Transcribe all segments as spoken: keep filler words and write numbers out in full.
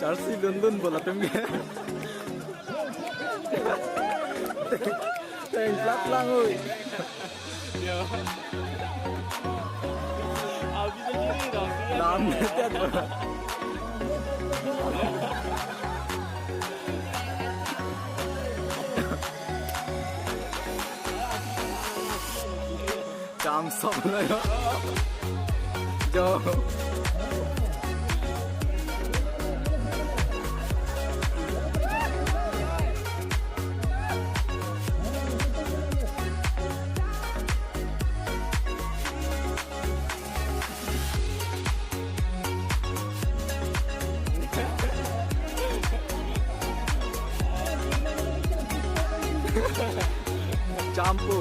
Jersey dundun bola atum ke. Teng plak lang oi. Yo. Abis aja nih, Raffi. Dam tet bola. Jam sop lo yo. Jo. Jump po.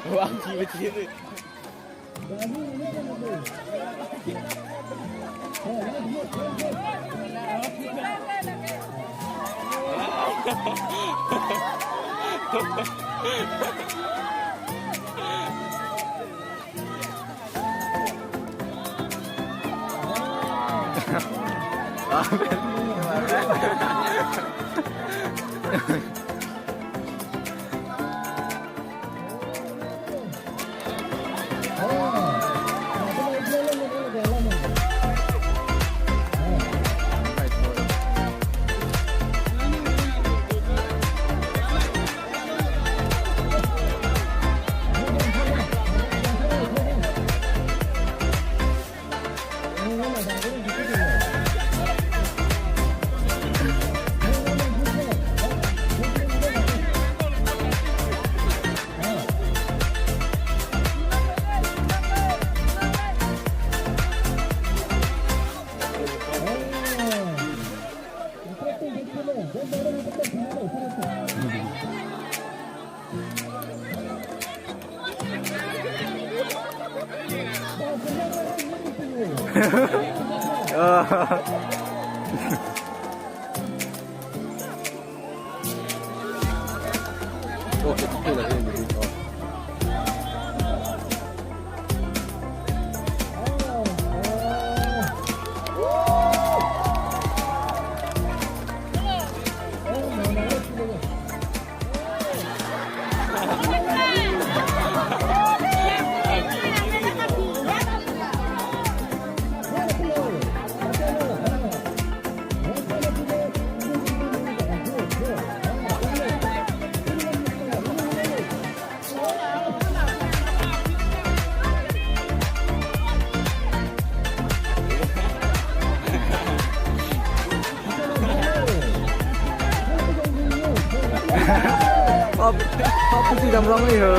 Wah, ciut-ciut. Pop, pop si dam rong ni ho.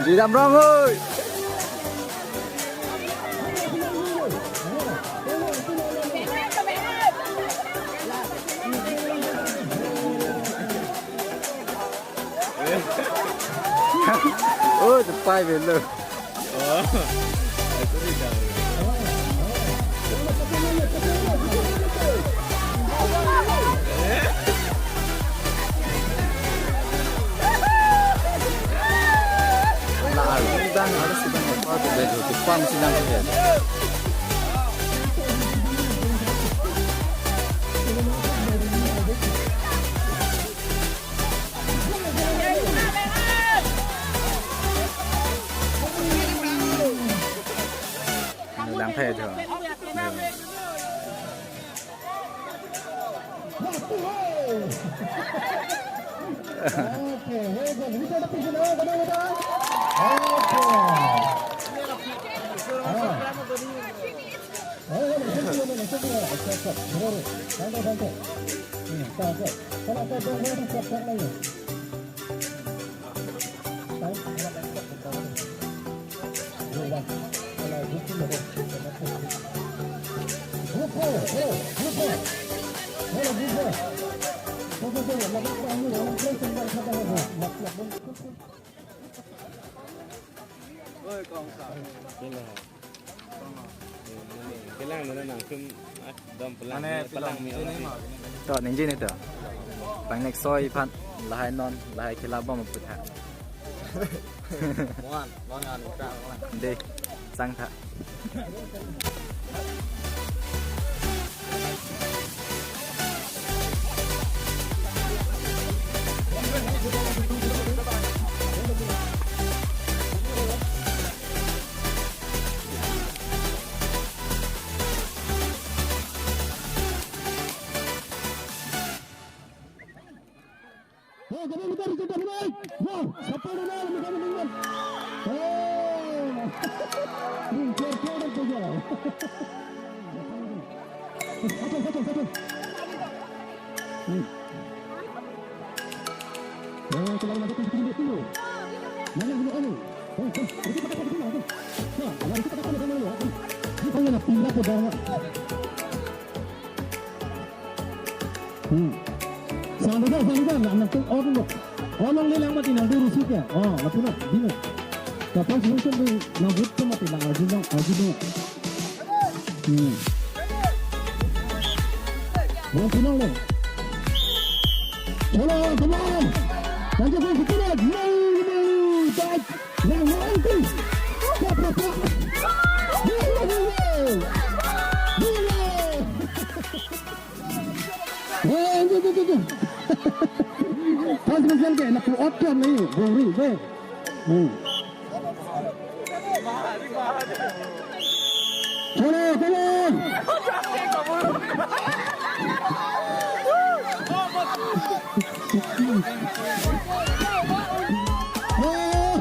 Ji dam rong oi. Oh, the five in there. Oh, I couldn't tell you. La, aru dan harus sedang apa tu, baju Jepang sedang tu ya. Dang thai jo. Okay, very good. Which other person? Oh, come on, come on. Okay. Ah. Oh, no, no, no, no, no, no, no. Acha, acha. Bro, bro. Thank you, thank you. Hmm, thank you. Thank you, thank you, thank you. Kelang mana nangkum, ah, dam pelang, mane pelang mi ningje nang. To, ningje nang to. Pangnek soi aphan, lahai non, lahai khela bom aputha. Mohan, mohan, mohan. De, sangtha. Oh, gaban kita, kita mulai. Wow, siapa dah mulai, mulai, mulai. Oh. Ini keluar, keluar saja. Satu, satu, satu. Hmm. Oh, keluar, masuk, masuk, masuk, masuk. Mana dulu, oh. Oh, oh, itu pakai, pakai, pakai, pakai. Nah, kalau itu pakai, pakai, pakai, pakai. Ini kau yang pindah ke bawah. Hmm. Sangga, sangga, nang nang tung on lo. On longlelang mati nang duru sih ya. Oh, lapu na, dino. Kapal solution tu nang but tu mati nang arjun dong, arjun dong. Hmm. Bom pinang lo. Chalo, come on. Thank you for the support. No, no, that, no, no, no. Stop, stop, stop. No, no, no, no. No, no. Eh, tu, tu, tu, tu. First mission ke, lapu ot ke nahi, bongri, be. Hmm. Chalo, chalo. Oh.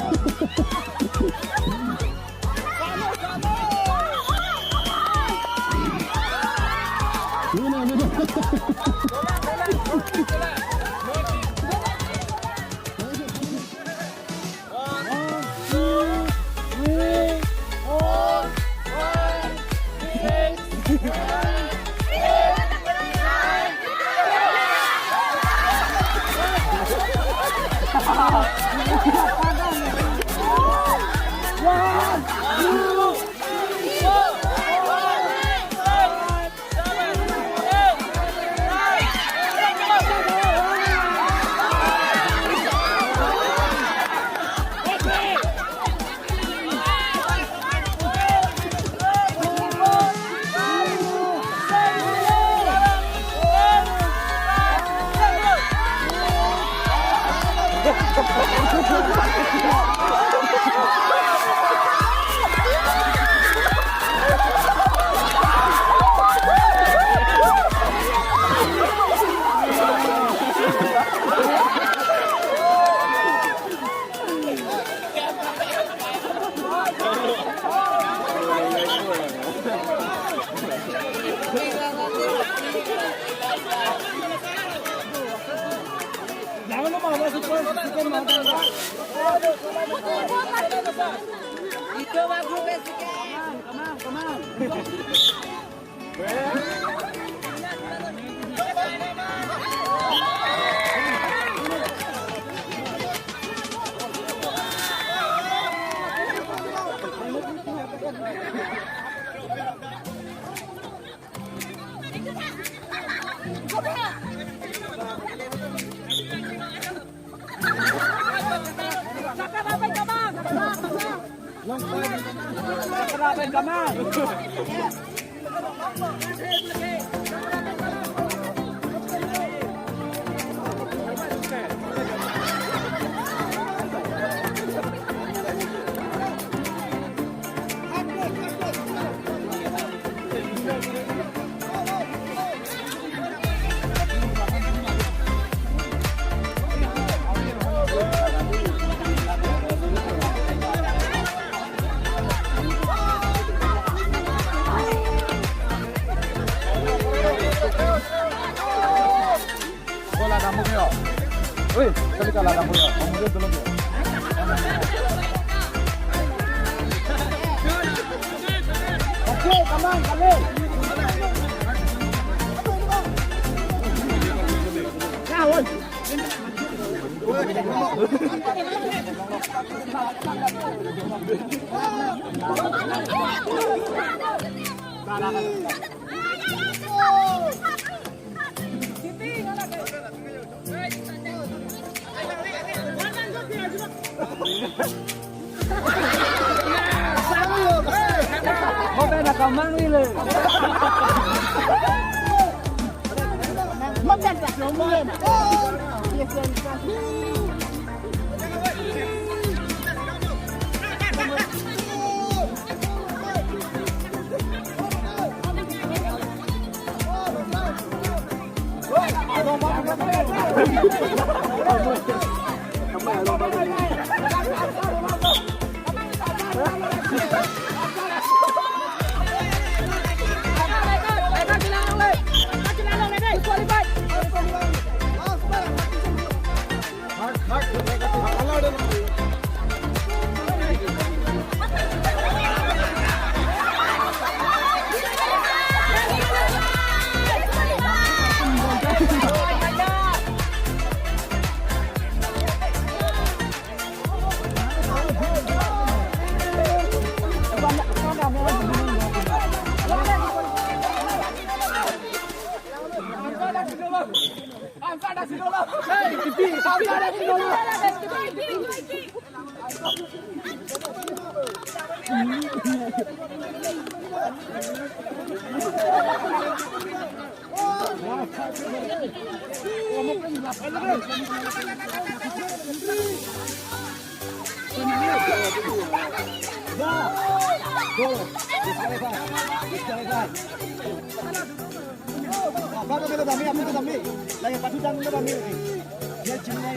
Bola kamu yo. Woi, kali kala kamu yo. Kamu yo dulu yo. Oke, come on, come on. Ya, woi. Hobe na kamang ni le. Apa kami lo kami, apa kami lo kami? Lagi patut kami lo kami. Dia cina.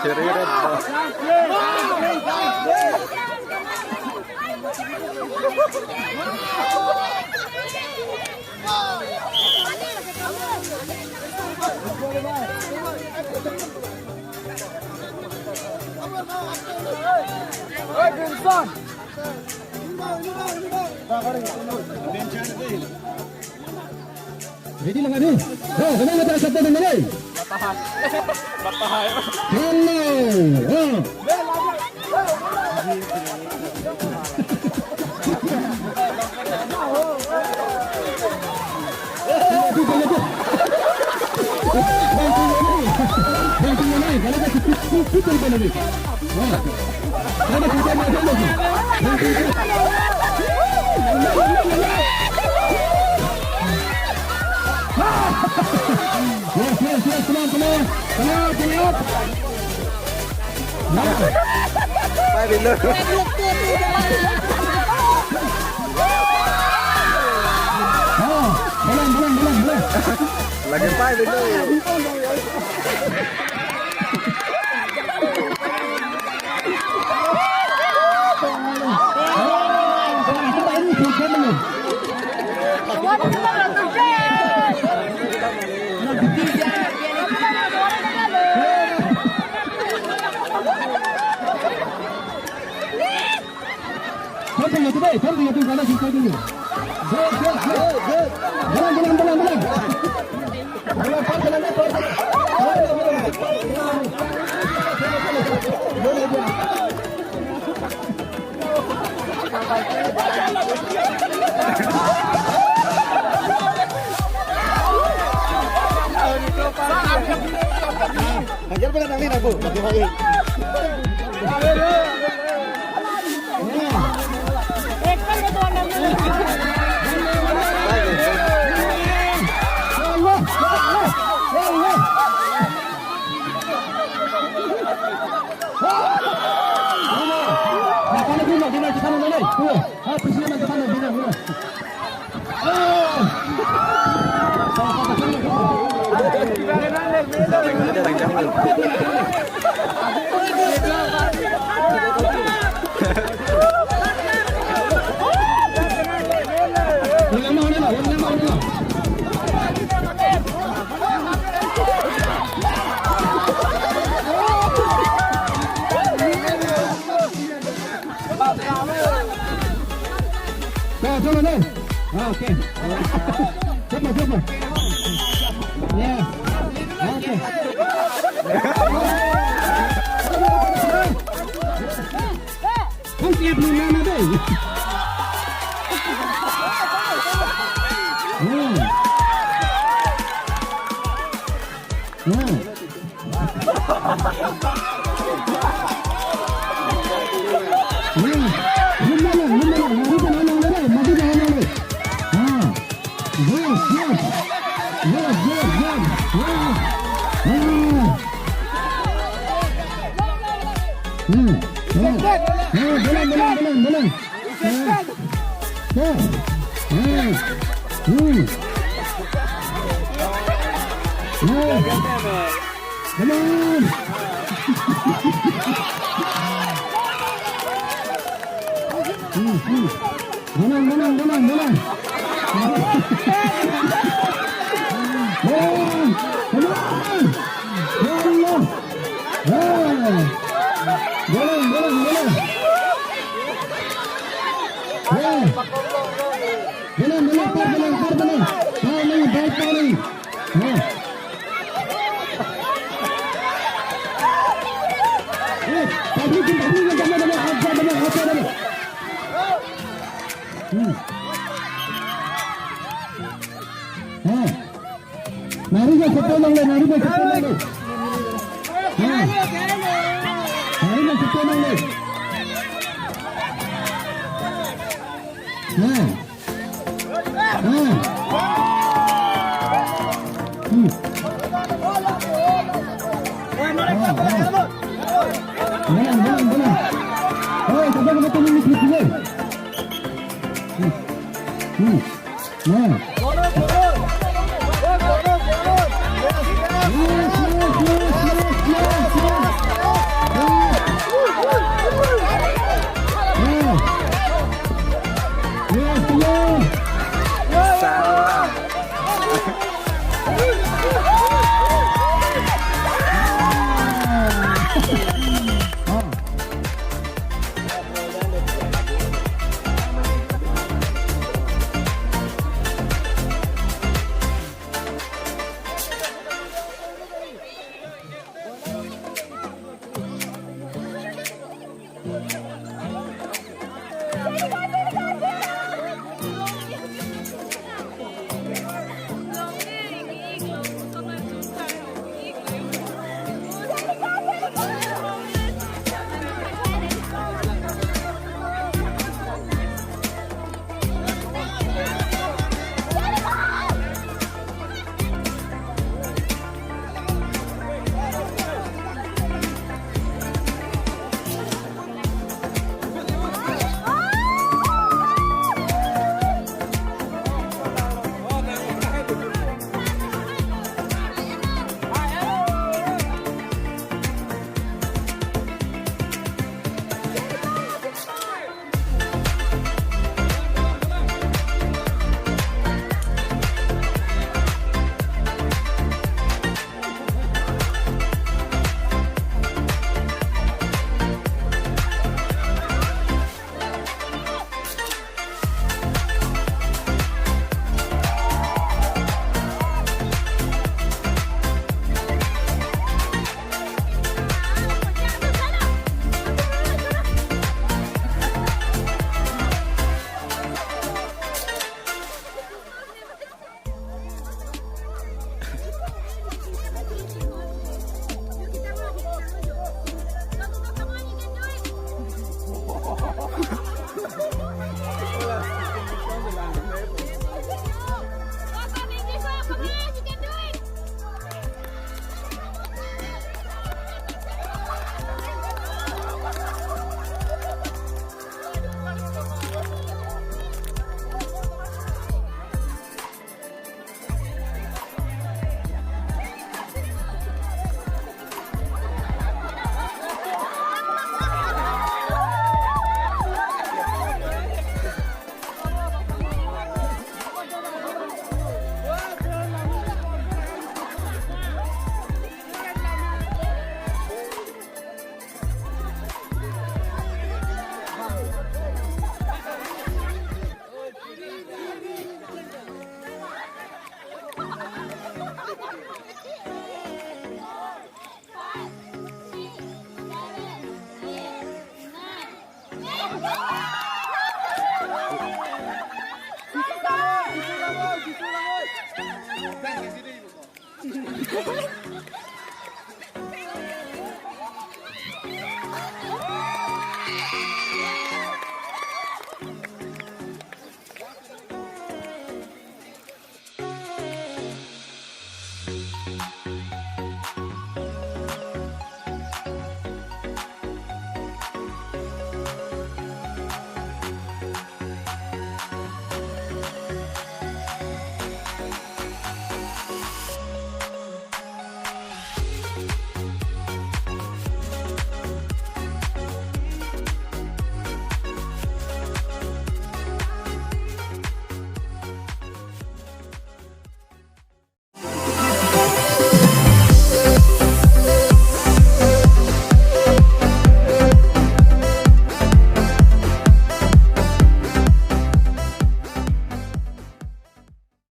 Cerere. Ready lang, ready. Oh, kami mata satu dengan ni. Hello. Oh. Yes, yes, yes, come on, come on. Come on, come on. Pai bilo. Oh, belum, belum, belum, belum. Lagi pai bilo. Continue today, continue to Ghana, continue. Good, good, good, good. Belum, belum, belum, belum. Hajar pala nangli na, Bu. Okay. Cepat, cepat. Yes. Okay. Kan tiap bulan ada. Hmm. Hmm. Hmm. Lima lang, lima lang. Lari ka lang, lari. Mati ka lang, lari. Ah. Yes, yes. Yes, yes, yes. Yes. Ah. Hmm. Hmm. Hmm. Belum, belum, belum, belum. Hmm. Hmm. Hmm. Hmm. Come on. Hmm, hmm. Come on, come on, come on, come on. Come on, come on. Come on. Hey. Come on, come on, come on. Hey. Belum, belum, par, belum, par, belum. Par, belum, par, par, belum. Ha. Eh, public, public, belum, belum, belum, belum, belum. Hmm. Ha. Nari ke sepe longle, nari ke sepe longle. Ha. Nari ke sepe longle. Ha. Ha. Hmm. Ha, ha. Belum, belum, belum. Hei, coba kita tunggu di sini. Hmm. Hmm. Yes, yes, yes, yes, yes, yes. Yes, yes. Salah.